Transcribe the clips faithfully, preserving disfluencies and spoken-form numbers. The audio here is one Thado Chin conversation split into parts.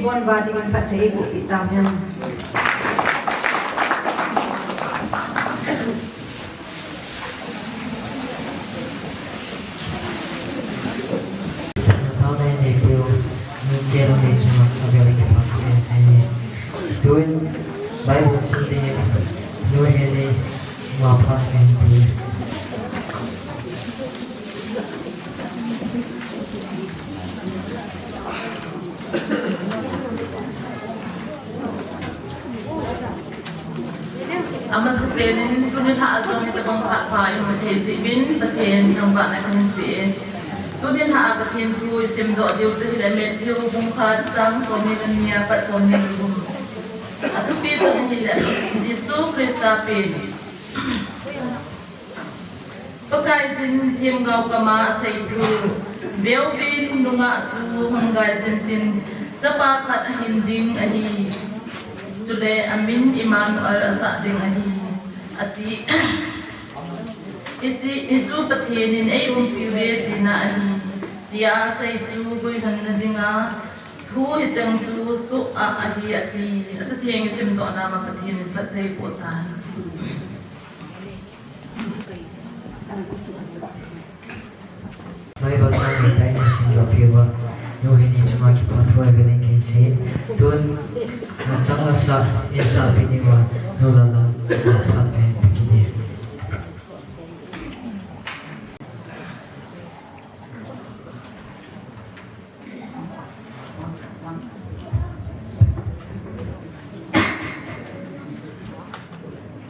Pon va ding phatthei eiboh peh tahen. Tun Bible sim ding nu Heni ma phat hen ti. Amasapen in tuni lha a jong hitabang phat pha imu thei jeh uvin Pathen thangvahna kahin sei e. Tuni lha a Pathen thu isimdoh diu chu hileh Matthew bung khat chang somni le ni apat somni le gup. Athupi chu ahileh Jesu Christa pen Pakaiyin themgao kama asei thu, veuvin nungah chu hung gai jin tin, chapa khat ahin ding ahi. Chule amin Immanuel asah ding ahi, ati. Hichu, hichu Pathen in eiumpiuve tina ahi, tia asei chu guilhunna dinga thu hicheng chu soh a ahi, ati. Athutheng isimdohna ma Pathen in phatthei boh tahen. Bible chang neitai nasimdoh peh uva, nu Heni chunga kipa thu avel in kahin sei. Tun, nachang lasa, insahpi diuva, nu Lalal, phat kahin pe kit e.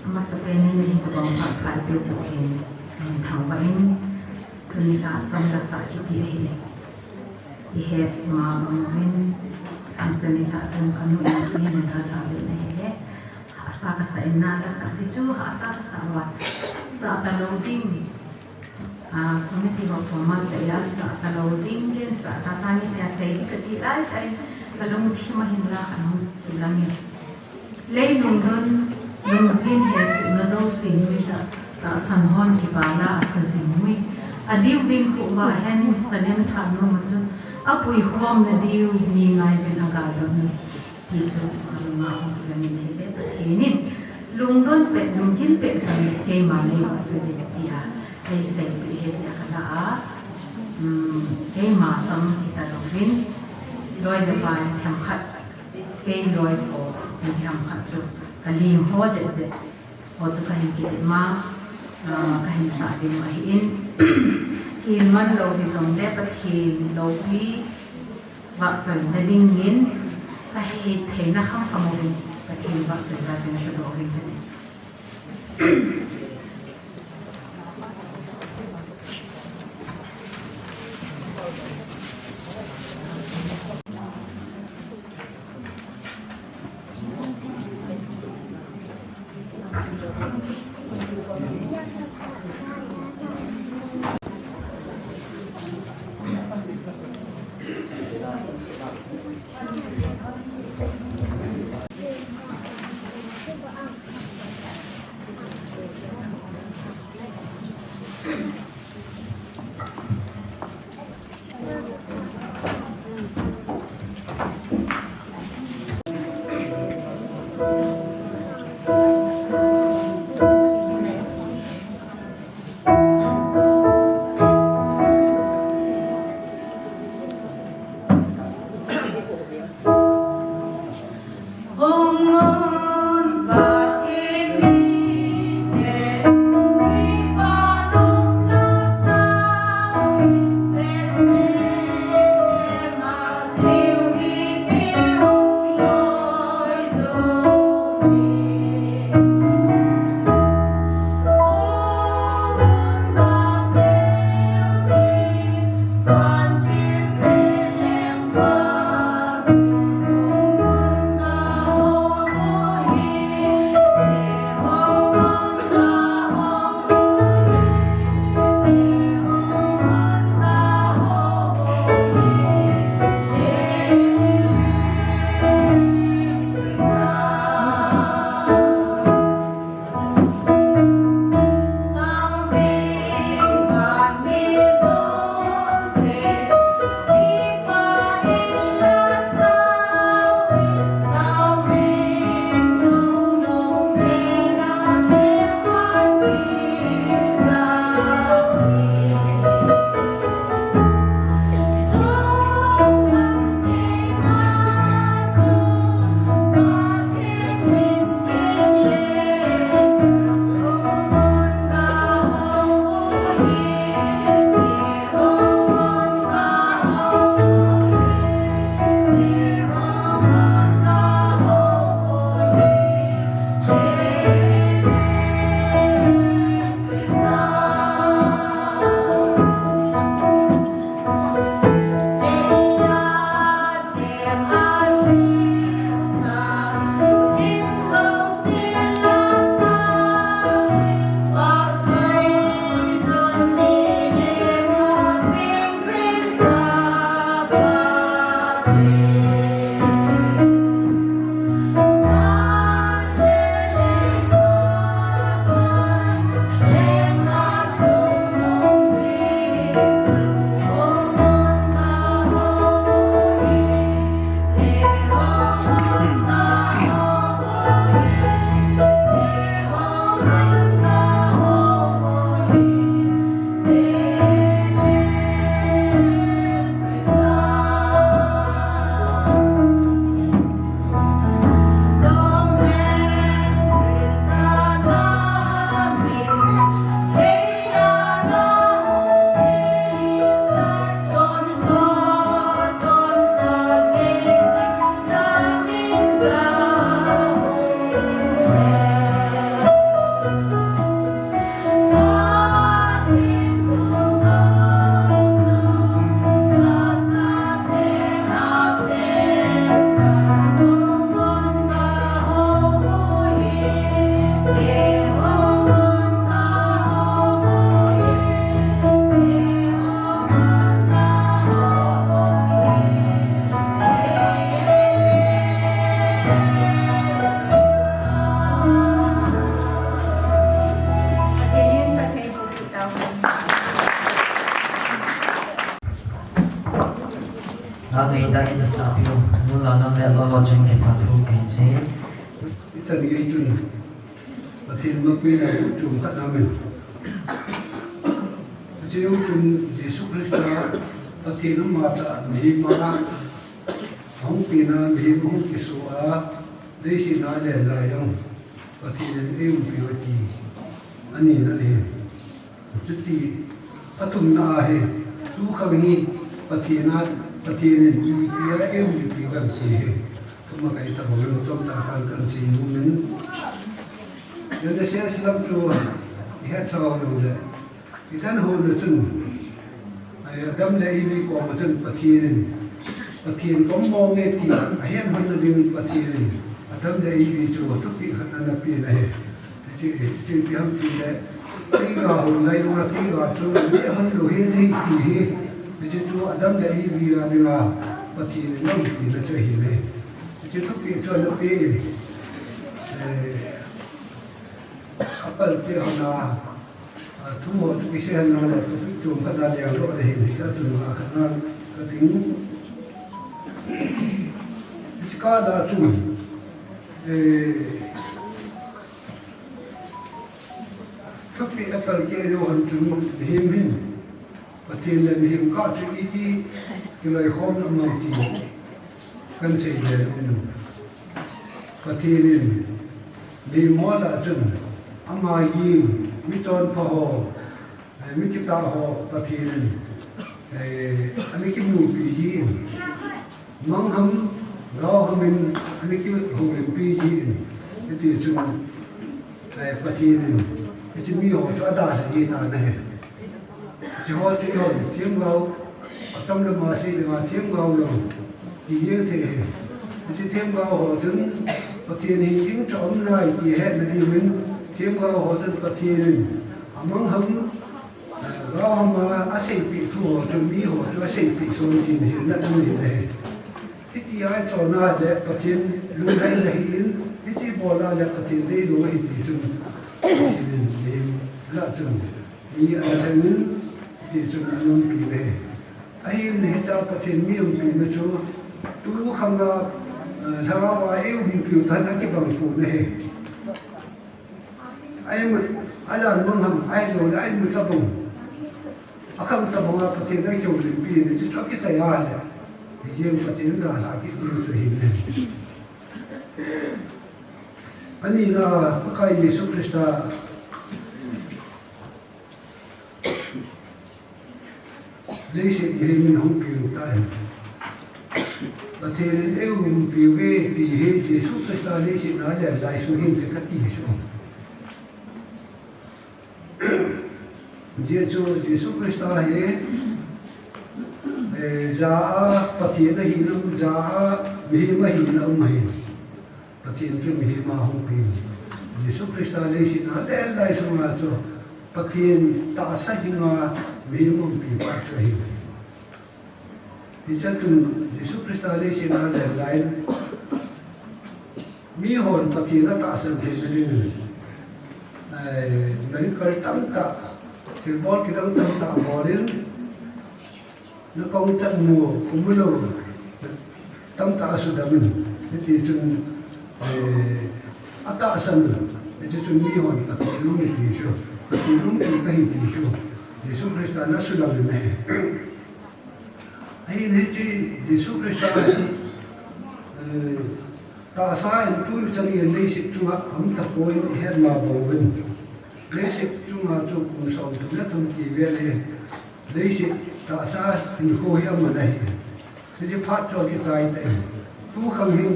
Amasapen in hitabang phat pha eipiu Pathen kahin thangvah in, tuni lha chang lasa kiti ahileh ihet ma bang uvin, anchani lha chun kanu in tuni lha lha uvin ahileh, hahsa kasah in na lasa ti chu hahsa kasah uva, sah talou ding. A, committee ho thoma seiya sah talou ding, ken sah ta tani tia sei ding kati lai tai, kalungthim a hinla kahung kilang e. Lei lungdon, lungjin hesohna jouse nuijat, tahsan hon kibal a asa jing uve. Adiuvin khovah hen, Salem Thadnom a chun, apuikhomna diu, ni ngaijin agaldon uve. Ti chu kalunga hung kilang in ahileh Pathen in lungdon pet, lungkim pet jong keima neiva chu ding tia eiseipeh ahi tia kalah a, um, keima chang hita louvin, loi le pai themkhat, kei loi ho themkhat chu kaling ho jep jep ho chu kahin kidem a, ah, kahin sah ding ahin, kiman lou hijongle Pathen loupi vahchoina dingin, ahetheina khamkham uvin, Pathen vahchoi vahchoi nasadoh uvin. Amen. Lord, Lord, jing kipathu kahin sei. Ichan gei chun Pathen mapina huhchom khat amen. Hiche huhchom Jesu Christa Pathen amatah mihem a hung penna, mihem hung kisoh a, leiset a alen lai jong Pathen in eiumpiu ati. Anina ahi. Chuti athumna ahi. Tukhang hi Pathen a, Pathen in ipi a eiumpiu ham ti hi. Tuma kahi tabang in chomcha khat kahin sei nom in. Genesis lam chu ihet sao jongle, Eden hon a chun, ai, Adam le Evi koma chun Pathen in, Pathen kom mong e ti ahet lhon na dingin Pathen in Adam le Evi chu thupeh khat ana pe ahi. Hiche, hiche ipi ham tile, theiga hon lai langa theiga chu neh lhon lou ahi ti hi. Hiche chu Adam le Evi a dinga Pathen in aumpi na chu ahi ne. Hiche thupeh chu ana pe in, eh, apal te hon a, a, thu ho chu kisei henlang le, topic chom khat a leng lou le hin, hiche a chun a khat na ka ding. Hiche kah a chun, eh, thupeh apal keh lou hon chun mihem hin Pathen le mihem kah chu iti kiloikhomna um am ti kahin sei le um. Pathen in mihem ho lah a chun ama gin, mi chonpha ho, eh, mi kitah ho Pathen in, eh, ana kimupi jin, mang ham, gao ham in ana kihoulimpi jin, hiti chun, eh, Pathen in hiche mi ho chu adalha ji tan ahi. Hiche ho chu eihon themgao, atam lama sei dinga themgao lou ti jeng thei ahi. Hiche themgao ho chun Pathen hing ding chu aum nai ti hetna diuvin, themgao ho chun Pathen in amang ham, eh, gao ham a aseipeh thu ho chu mi ho chu aseipeh son jin hilna aum jin ahi. Hiti a ichon a le Pathen lunglhaina ahin, hiti bol a le Pathen deilung ahi ti chun, Pathen in mihem lah a chun mi ana lhengin, hiti chun ana umpi le. Ahin hiche a Pathen mi umpina chu, tukhang a, eh, lhagao a eiumpiu tah in akibang pon ahi. Aimut, ajan mang ham, ahilou le aimut tabang, akhang tabang a Pathen in eihoulimpi na chu, chu akitai a le, hijeng Pathen dalha kit ding chu ahi ne. Anina, Pakai Jesu Christa leiset mihem in hung peng tah in, Pathen in eiumpiuve ti hi Jesu Christa leiset a alen lai sung hin ti kati chu. Hijeh chun Jesu Christa hi, eh, ja a Pathen ahina um, ja a mihem ahina um ahi. Pathen chu mihem a hung peng. Jesu Christa leiset a alen lai sunga chu Pathen tahsa dinga mihem umpi pa chu ahi. Hiche chun Jesu Christa leiset a alen lai in, mihon Pathen atahsan theina dingin, eh, miracle tamtah, thilbol kidang tamtah bol in, na kong chan mu, kum lou, tamtah asudam in, hiti chun, eh, atahsan, hiti chun mihon Pathen lung hiti chu, Pathen lung ti kahi ti chu, Jesu Christa in asulang in ahi. Ahin hiche Jesu Christa, eh, tahsa in tuni chan gei leiset chunga aum tapoi, ihet ma bang uvin. Leiset chunga chu kum som thum le thum ti vel hi leiset tahsa hinkho hi aman ahi. Hiche phat chu akichai tah in, tukhang hin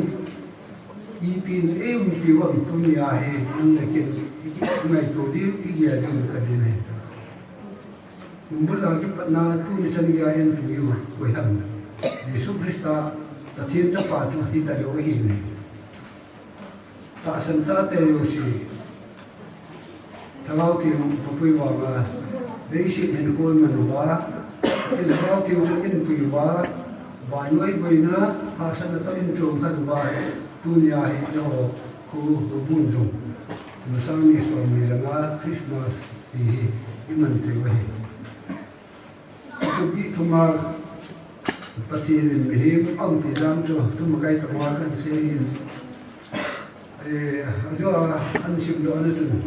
ipi in eiumpiu ham tunia hi nang le kei in i, i ngaito diu, i gel diu kadin ahi. Kum bul a kipatna tuni chan gei a eiumpiu koi ham? Jesu Christa, Pathen Chapa chu hita lou ahi ne. Tahsan chate jouse, Lhagao Theng apui vanga, leiset hinkho iman uva, Lhagao Theng chu eipui uva, vannoi boina hahsatna toh eichom khen uva, tunia hi eiho khu, khu bun jong, kum sang ni som ni le nga Christmas ti hi iman thei u ahi. Thupi thuma Pathen in mihem aumpi dan chu tumakai tama kahin sei in. Eh, ajo a, ahin simdoh na chun,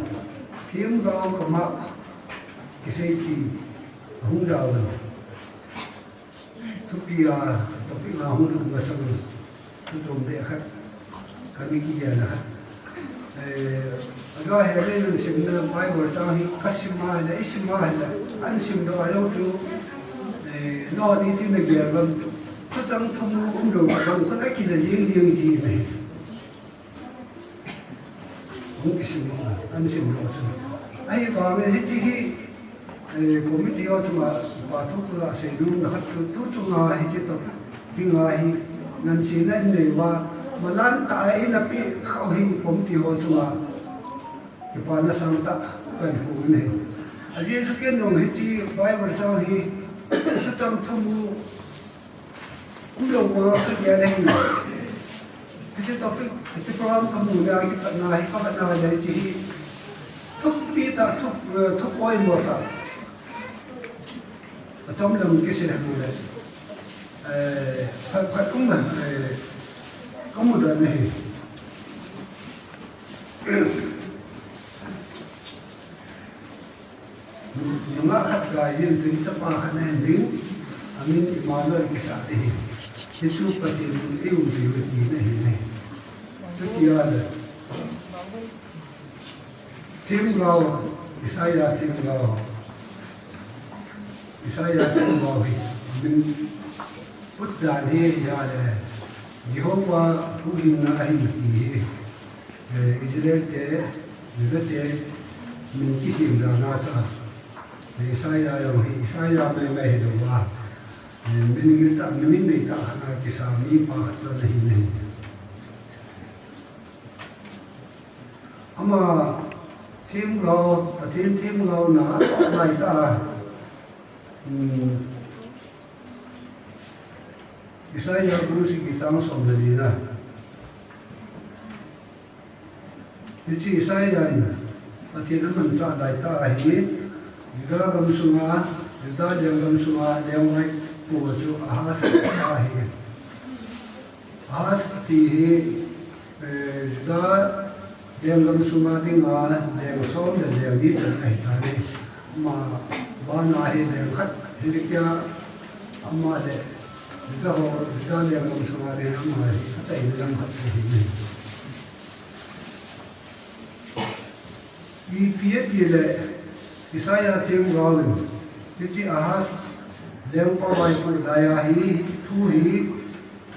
themgao kama kisei ti ahung jao in. Thupi a, topic a hung lut masang in. Thutom beh khat. Kami kigel a khat. Eh, ajo a, hele nang simna Bible chang hi kasim a hile, isim a hile, ahin simdoh a jong chu, eh, nangho nitin nagel uvem. Thuchang thumu umlou vang khun akile jing jing ji ne. Hung kisim a, ahin simdoh chu. Ahivangin hiche hi, eh, committee ho chunga kipa thu kaga seinom na khat chu, tu chunga hiche toh dinga hi ngansena in nei uva, malan tah a eina peh khah u hi committee ho chunga kipana sangtah kahin phong in ahi. Ajeh chu ken jong hiche Bible chang hi thuchang thumu umlou vang kagel ahi. Hiche topic, hiche program kamu na kipatna hi, kapatna hi hiche hi thupi tah, thu, eh, thu poimo tah. Atam lam kisei hanu le. Eh, phat, phat um, eh, kamu dan ahi. Nungah khat gai in tin, chapa khat ahin ding, amin Immanuel kisa ahi. Hichu Pathen in eiumpi uve tina ahi ne. Chutia le, themgao, Isaiah themgao, Isaiah themgao hi, amin put dan hi ahile, Jehovah huhhingna ahi ti hi. Eh, Israel te, Juda te, min kisem dan a chu, eh, Isaiah jong hi, Isaiah maimai hilou a, eh, min gil tah, min nei tah khat a kisa mipa khat chu ana hi ahi. Ama themgao, Pathen themgao na lai tah a, um, Isaiah bung sagi chang som le li na. Hiche Isaiah in Pathen amanchah lai tah ahi, Juda gam sunga, Juda lenggam sunga lengvaipo chu Ahaz ahi. Ahaz kiti hi, eh, Juda lenggam sunga dinga leng som le leng ni chan ahi tai. Ama bana hi leng khat, Hezekiah ama le Juda ho, Juda lenggam sunga dinga ama hi achaina lam khat ahi. Ipi ati le, Isaiah themgao in, hiche Ahaz lengpa vaipoh lai a hi, thu hi,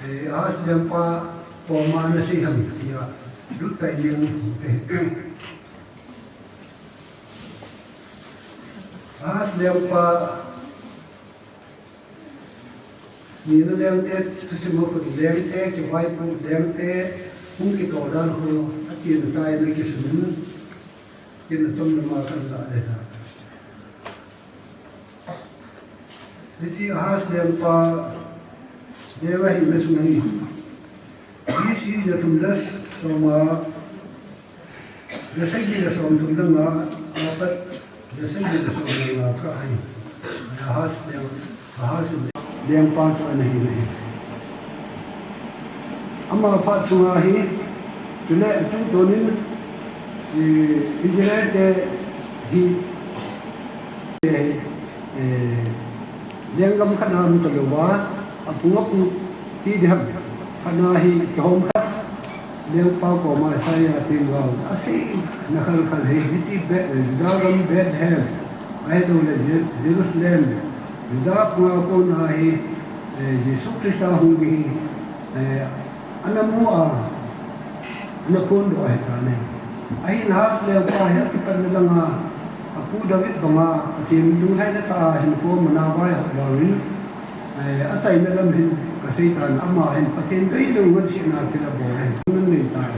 eh, Ahaz lengpa koma ana sei ham tia, lut kai jeng u hite. Ahaz lengpa Nina lengte, thusim ho khu lengte, kivaipoh lengte, hung kitoh dan khu, achen tai na kisun in, ken atam lama kan la le ta. Hiche Ahaz lengpa, leng ahi masang hi, B C ja thum le som a, ja sagi le som thum le nga apat, ja sagi le som le nga kah ahi. Ahaz leng, Ahaz lengpa chu ana hi ahi. Ama phat chunga hi, chule atuh tunin, eh, Israel te hi, eh, eh, lenggam khat na um talouva, apung apung hi diham, khat na hi kihom kha, lengpa koma Isaiah themgao, asei na khalkhal hi, hiche Be-, Juda gam Bethlehem, ahilou le Je-, Jerusalem, Juda panga kona hi, eh, Jesu Christa hung ding hi, eh, ana mu a, ana phondoh ahi tan ahi. Ahin Ahaz lengpa hi akipatna langa, apu David banga, Pathen lunglhaina tah a hinkho mana vaihop vangin, eh, achaina lam hin kasei tan, ama hin Pathen deilou ngansena thil abol ahi, ngan nei tai.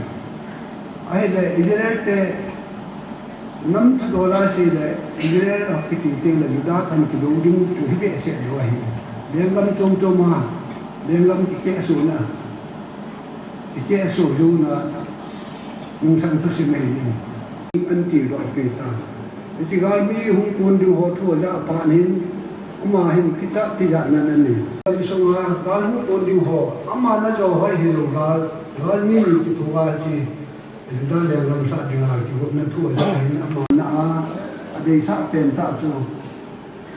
Ahile Israel te nam thudol a sei le Israel akiti teng le Juda gam kidou ding chu hi behseh lou ahi. Lenggam chom chom a, lenggam kikehsona, kikehso jouna, nungsan thusim ahi ding. An ti doh pi ta. Hiche galmi hung kon ding ho thu aja phat hin, Ama hin kichat tijat nan anei. Gal sunga, gal hung kon ding ho, ama na jo hoi hilou gal, gal mi ni kithoa chi, Juda lenggam sah dinga kigotna thu aja hin ama na a, adeisah pen tah chu,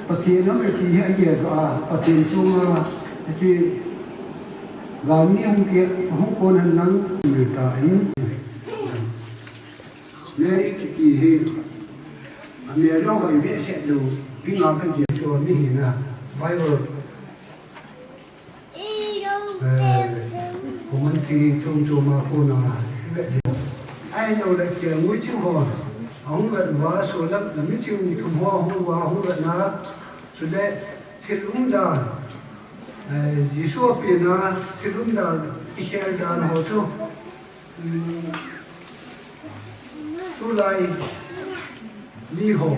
Pathen ham ati hi agel a, Pathen sunga, hiche, gal mi hung ke, hung kon hen lang, mi ta in. Mary kiti hi, a Mary ho i behseh lou, dinga kagel chu mi hina, Bible, eh, commentary chom chom a kona, i vet lou. Ahilou le kelngoi ching ho, ahung vet uva, solam, miching thum ho, ahung uva, ahung vet na, chule thil umdan, eh, Jesu a pena, thil umdan, kisel dan ho chu, Tulai mi ho.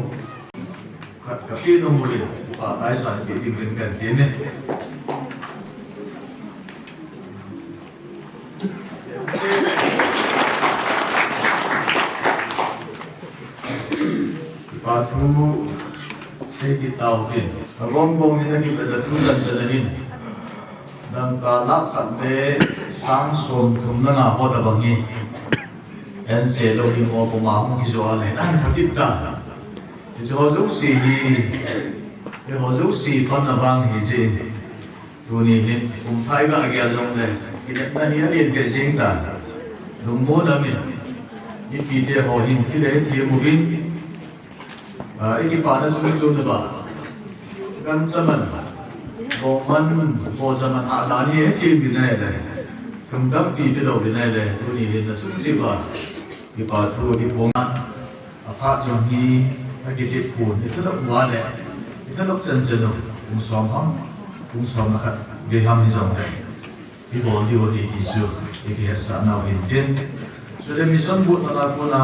Khat ka pi nung uli, pa tai sa pi ding rin kan ti ni. Pa thu sei kit tau tin. Ka gom gom in a kipet a thu chan chan ahin. Dangka lakh khat le sang som thum le nga ho tabang hi. An che lou hi mo puma hung kijo a le, an thakit ta. Hiche ho jouse hi, hiche ho jouse pan abang hi che. Tuni hin, kum thah iga gel jongle, kinepna hi alen kei jing ta. Lungmon amin. Ipi te ho hin, thil le thil mu bin. Ah, i kipana chom chom le ba. Kan chaman, bo man, bo chaman a dan hi, thil din a le. Thum tampi pe lou din a le, tuni hin na chom cheh ba. Kipa thu hi phong a. Aphat jong hi, akitep pon, i thanop uva le. I thanop chan chan u, kum som ham, kum som le khat, gei ham hi jong le. Ibol diu ahi ti chu, i kihetsah nau hin tin. Chule mission board na la kona.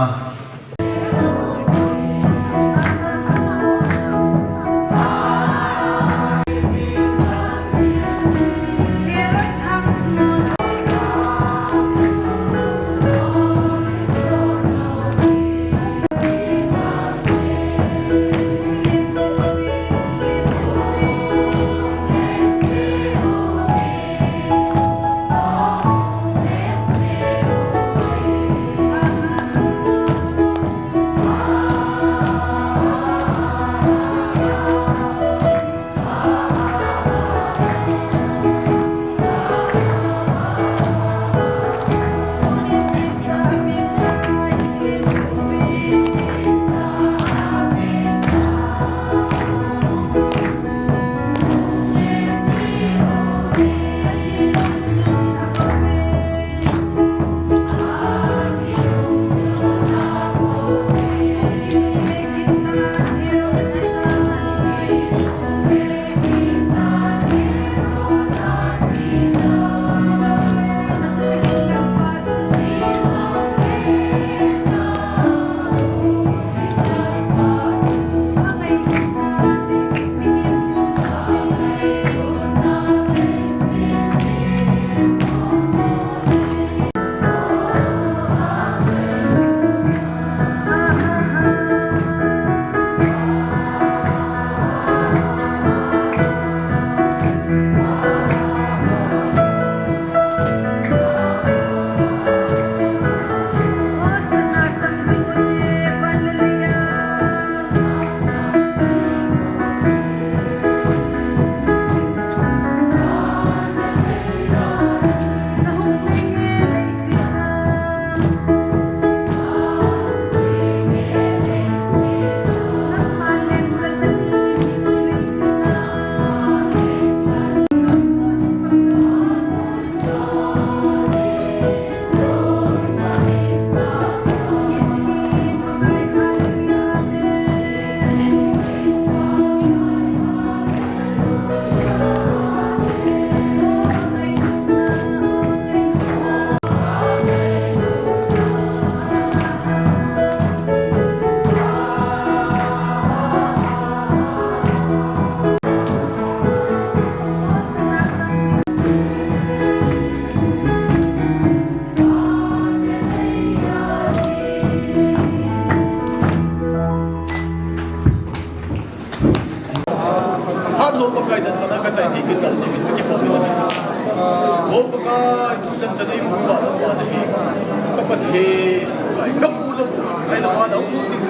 Pathen, ka pu le pu, ai la ma dau chu ding.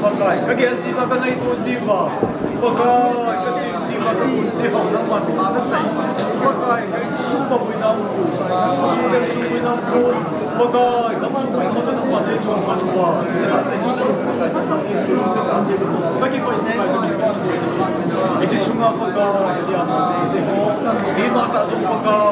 Pakai, ka gel ji ma ka ngai to ji ma. Pakai, ka sim ji ma ka pu ji ho na ma ta na sai. Pakai, ka sum ma pu na pu. Ka sum le sum pu na pu. Pakai, ka sum pu na pu na ma de chu ka pu. Ka ki pai na. Iti sunga Pakai, ya ma de ho. Ni ma ta jong Pakai.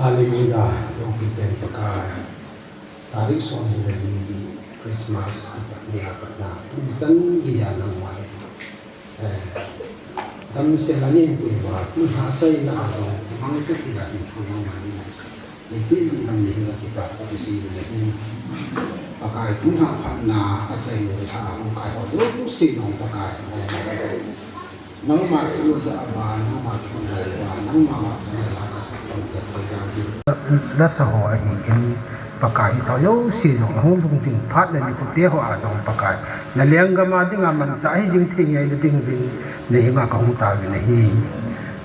Hallelujah, loupi pen Pakai. Tarik som ni le li Christmas kipat ni a pat na, tuni chan geiya nangma le, eh, damsel a nei pui uva, tu lha chaina a jong kimangcha thei a hin pui nangma le damsel. Nei pui ji lam ni hin a kipat ka sei u le hin. Pakai, tu lha phat na a chaina lha a hung kai ho jouse jong Pakai. Nangma thu ja ba, nangma thu ja ba, nangma ma chana la ka sa pon te ko ja bi. La sa ho ahi in Pakai, thil jouse jong hung lungding phat le nikho te ho a jong Pakai. Na lenggam a dinga manchah hi jing thei ngai na ding uvin na henga ka hung tauvin ahi.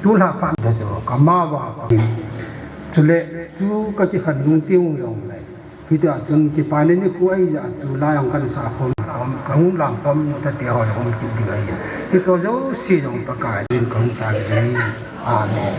Tu lha phat na jo ka ma va. Chule tu ka kikhen nung ti ung jong le. Hitia chun kipa ni nikho ahi jeh a chu lai ang kan sa khom, khom, ka hung lang khom ta te ho hung kit ding ahi. Kito jouse jong Pakai in ka hung ta ding. Amen.